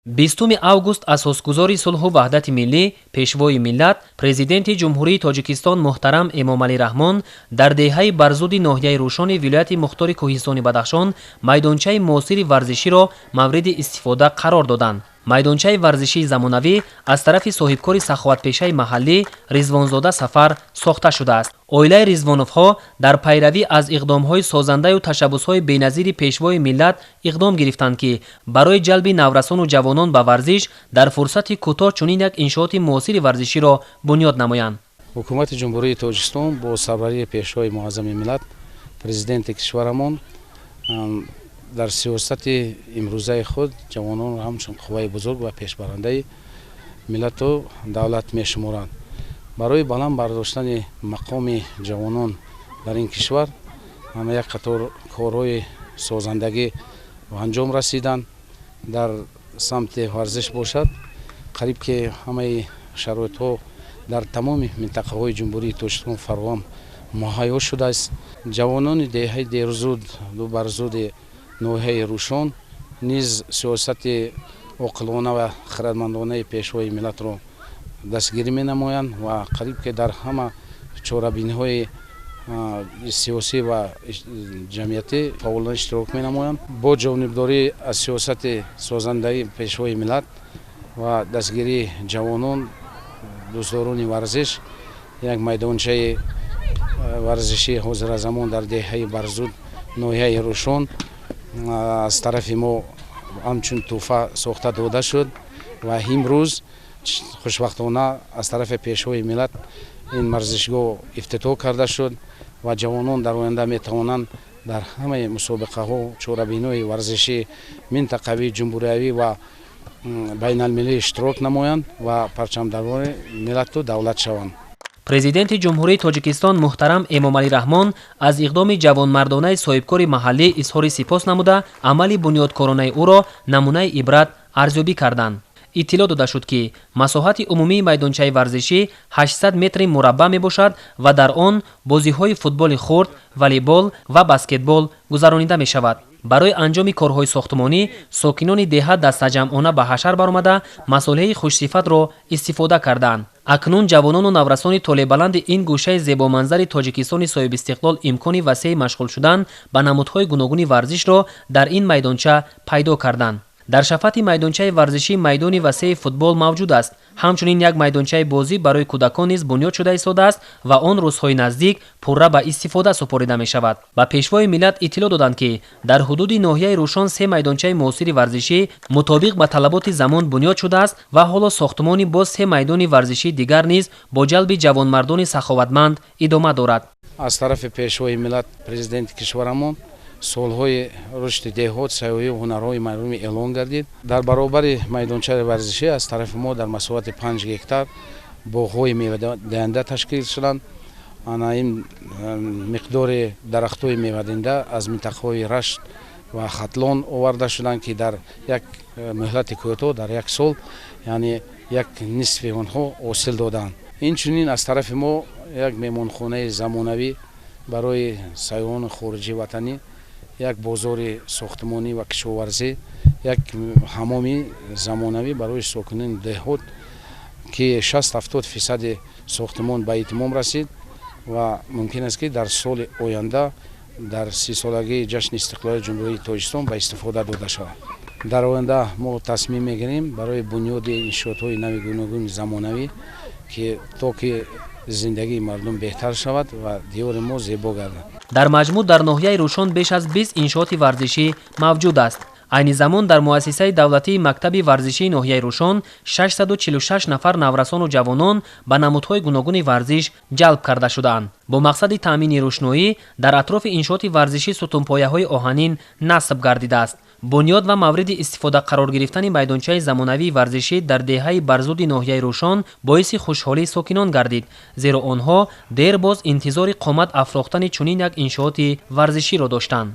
20 август асосгузори сулҳу ваҳдати миллӣ, Пешвои миллат, Президенти Ҷумҳурии Тоҷикистон муҳтарам Эмомалӣ Раҳмон дар деҳаи Барзуди ноҳияи Рӯшони вилояти мухтори Кӯҳистони Бадахшон майдончаи муосири варзиширо мавриди истифода қарор доданд. Майдончаи варзишии замонавӣ аз тарафи соҳибкори саховатпешаи маҳаллӣ Ризвонзода Сафар сохта шудааст. Оилаи Ризвоновҳо дар пайравӣ аз иқдомҳои созандаю ташаббусҳои беназири Пешвои миллат иқдом гирифтанд, ки барои ҷалби наврасону ҷавонон ба варзиш дар фурсати кӯтоҳ чунин як иншооти муосири варзиширо бунёд намоянд. Ҳукумати Ҷумҳурии Тоҷикистон бо сарварии Пешвои муаззами миллат, Президенти кишварамон, дар сиёсати имрӯзаи худ ҷавононро ҳамчун қувваи бузург ва пешбарандаи миллату давлат мешуморанд. Барои баланд бардоштани мақоми ҷавонон дар ин кишвар ҳама як қатор корҳои созандагӣ ба анҷом расиданд. Дар самти варзиш бошад, қариб ки ҳамаи шароитҳо дар тамоми минтақаҳои Ҷумҳурии Тоҷикистон фароҳам муҳайё шудааст. Ҷавонони деҳаи Дерзуд, Барзуди ноҳияи Рӯшон низ сиёсати оқилона ва хирадмандонаи Пешвои миллатро дастгирӣ менамоянд ва қариб ки дар ҳама чорабиниҳои сиёсӣ ва ҷамъиятӣ фаъолона иштирок менамоянд. Бо ҷонибдорӣ аз сиёсати созандаи Пешвои миллат ва дастгирии ҷавонон, дӯстдорони варзиш, як майдончаи варзишии ҳозиразамон дар деҳаи Барзуд, ноҳияи Рӯшон, аз тарафи мо ҳамчун тӯҳфа сохта дода шуд ва имрӯз хушбахтона аз тарафи Пешвои миллат ин варзишгоҳ ифтитоҳ карда шуд ва ҷавонон дар оянда метавонанд дар ҳамаи мусобиқаҳо, чорабиниҳои варзишӣ минтақавӣ, ҷумҳуриявӣ ва байналмилалӣ иштирок намоянд ва парчамдорони миллату давлат шаванд. Президенти Ҷумҳурии Тоҷикистон муҳтарам Эмомалӣ Раҳмон аз иқдоми ҷавонмардонаи соҳибкори маҳаллӣ изҳори сипос намуда, амали бунёдкоронаи ӯро намунаи ибрат арзёбӣ карданд. Иттилоъ дода шуд, ки масоҳати умумии майдончаи варзишӣ 800 метри мураббаъ мебошад ва дар он бозиҳои футболи хурд, волейбол ва баскетбол гузаронида мешавад. Барои анҷоми корҳои сохтмонӣ сокинони деҳа дастаҷамъона ба ҳашар баромада, масолеҳи хушсифатро истифода карданд. Акнун ҷавонону наврасони толеъбаланди ин гӯшаи зебоманзари Тоҷикистони соҳибистиқлол имкони васеи машғул шудан ба намудҳои гуногуни варзишро дар ин майдонча пайдо карданд. Дар шафати майдончаи варзишӣ майдони васеи футбол мавҷуд аст. Ҳамчунин як майдончаи бозӣ барои кӯдакон низ бунёд шуда истодааст ва он рӯзҳои наздик пурра ба истифода супорида мешавад. Ба Пешвои миллат иттилоъ доданд, ки дар ҳудуди ноҳияи Рӯшон се майдончаи муосири варзишӣ мутобиқ ба талаботи замон бунёд шудааст ва ҳоло сохтмони боз се майдони варзишии дигар низ бо ҷалби ҷавонмардони саховатманд идома дорад. Аз тарафи Пешвои миллат, Президенти кишварамон, солҳои рушди деҳот, сайёҳӣ, ҳунарҳои мардумӣ эълон гардид. Дар баробари майдончаи варзишӣ аз тарафи мо дар масоҳати 5 гектар боғҳои мевадиҳанда ташкил шуданд. Ана ин миқдори дарахтҳои мевадиҳанда аз минтақаҳои Рашт ва Хатлон оварда шуданд, ки дар як муҳлати кӯтоҳ, дар як сол, яъне як нисфи онҳо ҳосил доданд. Инчунин аз тарафи мо як меҳмонхонаи замонавӣ барои сайёҳони хориҷӣ, ватанӣ, як бозори сохтмонӣ ва кишоварзӣ, як ҳамоми замонавӣ барои сокинони деҳот, ки 60-70 фисади сохтмон ба итмом расид ва мумкин аст, ки дар соли оянда дар 30-солагии ҷашни истиқлолияти Ҷумҳурии Тоҷикистон ба истифода дода шавад. Дар оянда мо тасмим мегирем барои бунёди иншоотҳои нави гуногуни замонавӣ, ки то ки зиндагии мардум беҳтар шавад ва диёри мо зебо гардад. Дар маҷмӯъ дар ноҳияи Рӯшон беш аз 20 иншооти варзишӣ мавҷуд аст. Айни замон дар муассисаи давлатии мактаби варзишии ноҳияи Рӯшон 646 нафар наврасону ҷавонон ба намудҳои гуногуни варзиш ҷалб карда шудаанд. Бо мақсади таъмини рӯшноӣ дар атрофи иншооти варзишӣ сутунпояҳои оҳанин насб гардидааст. Бунёд ва мавриди истифода қарор гирифтани майдончаи замонавии варзишӣ дар деҳаи Барзуди ноҳияи Рӯшон боиси хушҳолии сокинон гардид, зеро онҳо дер боз интизори қомат афрохтани чунин як иншооти варзиширо доштанд.